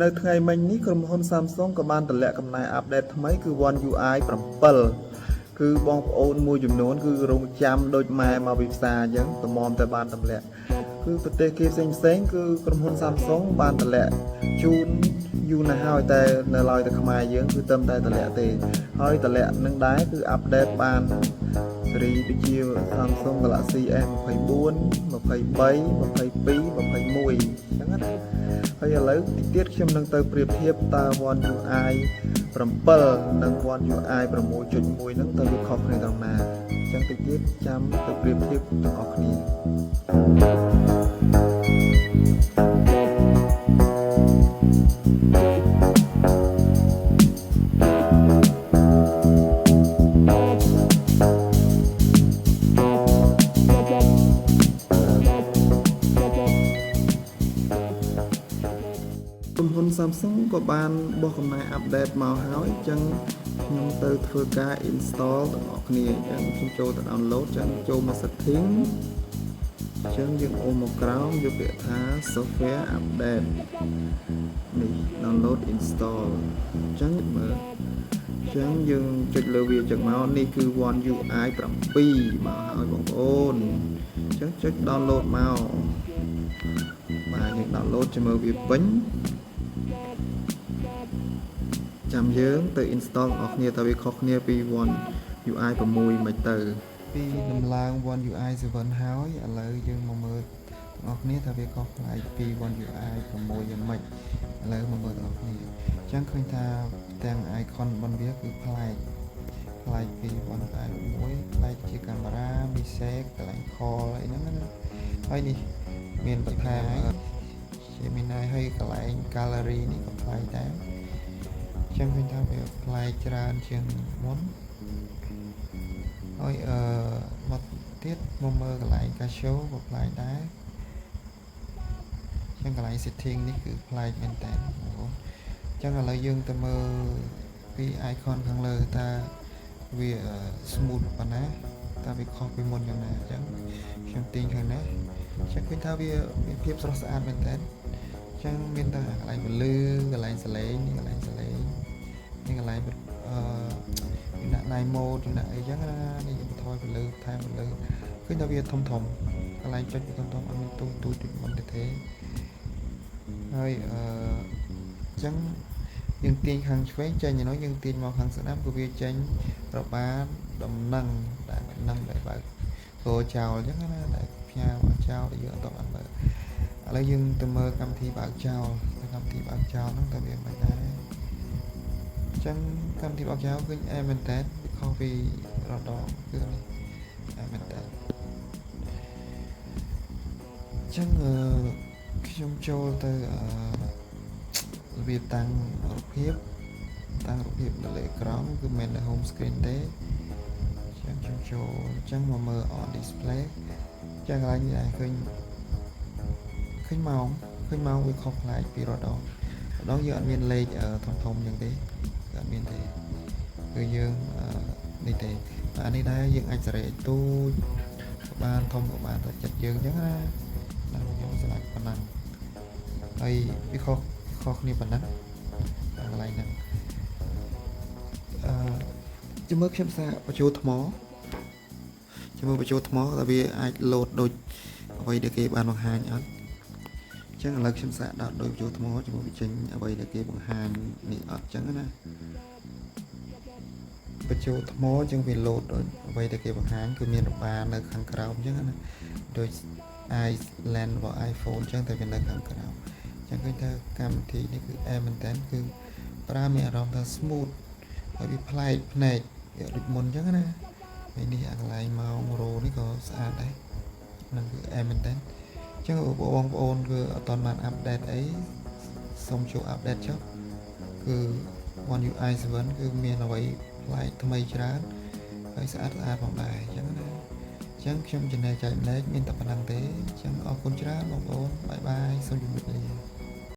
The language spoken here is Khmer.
នៅថ្ងៃមិញនេះក្រុមហ៊ុន Samsung ក៏បានទម្លាក់កំណែ update ថ្មីគឺ One UI 7គឺបងប្អូនមួយចំនួនគឺរងចាំដូចម៉ែមកពីផ្សារអញ្ចឹងតម្រាំតែបានទម្លាក់គឺប្រទេសគេផ្សេងផ្សេងៗគឺក្រុមហ៊ុន Samsung បានទម្លាក់ជូនយូរណាស់ហើយតែនៅឡើយតែខ្មែរយើងគឺត្រឹមតែទម្លាក់ទេហើយទម្លាក់នឹងដែរគឺ update បានស៊េរីដូចជា Samsung Galaxy S24 23 22 21អញ្ចឹងណាហើយឥឡូវតិចទៀតខ្ញុំនឹងទៅប្រៀបធៀបតើ One UI 7និង One UI 6.1ហ្នឹងតើវាខុសគ្នាត្រង់ណាអញ្ចឹងតិចទៀតចាំទៅប្រៀបធៀបទាំងអស់គ្នា ក្រុមហ៊ុន Samsung ក៏បានបោះកំណែ update មកហើយអញ្ចឹងខ្ញុំទៅធ្វើការ install ទាំងអស់គ្នាអញ្ចឹងខ្ញុំចូលទៅ download អញ្ចឹងចូលមក setting អញ្ចឹងយើងអូសមកក្រោមយកពាក្យថា software update នេះ download install អញ្ចឹងមើលអញ្ចឹងយើងចុចលើវាចឹងមកនេះគឺ One UI 7មកហើយបងប្អូនអញ្ចឹងចុច download មកបាទយើង download ចាំមើលវាពេញចាំយើងទៅ install បងប្អូនគ្នាតើវាខុសគ្នាពី One UI 6មិនទៅពីដំឡើង One UI 7ហើយឥឡូវយើងមកមើលទាំងអស់គ្នាថាវាខុសប្លែកពី One UI 6យ៉ាងម៉េចឥឡូវមកមើលទាំងអស់គ្នាអញ្ចឹងឃើញថាទាំង icon របស់វាគឺប្លែកប្លែកពី One UI 6ប្លែកជាកាមេរ៉ា message កន្លែង call អីហ្នឹងណាហើយនេះមានបន្ថែម Gemini ហើយកន្លែង gallery នេះក៏ប្លែកដែរអញ្ចឹងឃើញថាវាប្លែកច្រើនជាងមុនហើយអឺមកទៀតមកមើលកន្លែង Casio ក៏ប្លែកដែរអញ្ចឹងកន្លែង setting នេះគឺប្លែកមែនតើបងប្អូនអញ្ចឹងឥឡូវយើងទៅមើលពី icon ខាងលើតើវា smooth ប៉ុណ្ណាតើវាខុសពីមុនយ៉ាងណាអញ្ចឹងខ្ញុំទាញខាងនេះអញ្ចឹងឃើញថាវាមានភាពស្រស់ស្អាតមែនតើអញ្ចឹងមានតែកន្លែងពលឺកន្លែងសលេងនេះកន្លែងសលេងនេះកន្លែងអឺយើងដាក់ night mode យើងដាក់អីចឹងណានេះយើងបន្ថយពលឺថែមពលឺឃើញថាវាធំធំកន្លែងចុចវាធំធំអត់មានទូចទូចដូចមុនទេទេហើយអឺអញ្ចឹងយើងទាញខាងឆ្វេងចេញឯនោះយើងទាញមកខាងស្ដាំគឺវាចេញរបាដំណឹងដែលដំណឹងដែលបើកគោចោលអញ្ចឹងណាដែលផ្ញើមកចោលដែលយើងអត់តបានមើលឥឡូវយើងទៅមើលកម្មវិធីបើកចោលតែកម្មវិធីបើកចោលហ្នឹងតើវាមិនដែរអញ្ចឹងកម្មវិធីបើកចោលឃើញអែមែនតើវាខុសពីរដងគឺនេះអែមែនតើអញ្ចឹងអឺខ្ញុំចូលទៅអឺរបៀបតាំងរូបភាពតាំងរូបភាពនៅលើអេក្រង់គឺមិនមែននៅ home screen ទេអញ្ចឹងខ្ញុំចូលអញ្ចឹងមកមើល on display ចឹងកន្លែងនេះដែរឃើញឃើញម៉ោងឃើញម៉ោងវាខុសប្លែកពីរដងរដងយើងអត់មានលេខធំធំអញ្ចឹងទេគឺអត់មានទេគឺយើងនេះទេអានេះដែរយើងអាចសេរីឲ្យទូចក៏បានធំក៏បានតែចិត្តយើងអញ្ចឹងណាណាខ្ញុំឆ្លាច់ប៉ុណ្ណឹងហើយវាខុសខុសគ្នាប៉ុណ្ណឹងកន្លែងហ្នឹងអឺជំមើលខ្ញុំសាកបញ្ចូលថ្មជំមើលបញ្ចូលថ្មតើវាអាចលោតដូចអ្វីដែលគេបានបង្ហាញអត់អញ្ចឹងឥឡូវខ្ញុំសាកដោតដោយបញ្ចូលថ្មជាមួយវាចេញអ្វីដែលគេបង្ហាញនេះអត់អញ្ចឹងណាបញ្ចូលថ្មអញ្ចឹងវាលោតដូចអ្វីដែលគេបង្ហាញគឺមានរបានៅខាងក្រោមអញ្ចឹងណាដូច island របស់ iPhone អញ្ចឹងតែវានៅខាងក្រោមអញ្ចឹងឃើញថាកម្មវិធីនេះគឺអែមែនតើគឺប្រើមានអារម្មណ៍ថា smooth ហើយវាប្លែកភ្នែកវាដូចមុនអញ្ចឹងណាហើយនេះអាកន្លែងម៉ោងរោនេះក៏ស្អាតដែរនឹងគឺអែមែនតើអញ្ចឹងបងប្អូនគឺអត់ទាន់បាន update អីសូមចូល update ចុះគឺ One UI 7គឺមានអ្វីប្លែកថ្មីច្រើនហើយស្អាតស្អាតផងដែរអញ្ចឹងណាអញ្ចឹងខ្ញុំចំណែកចែកម្លែកមានតែប៉ុណ្្នឹងទេអញ្ចឹងអរគុណច្រើនបងប្អូន bye bye សូមជម្រាបលា។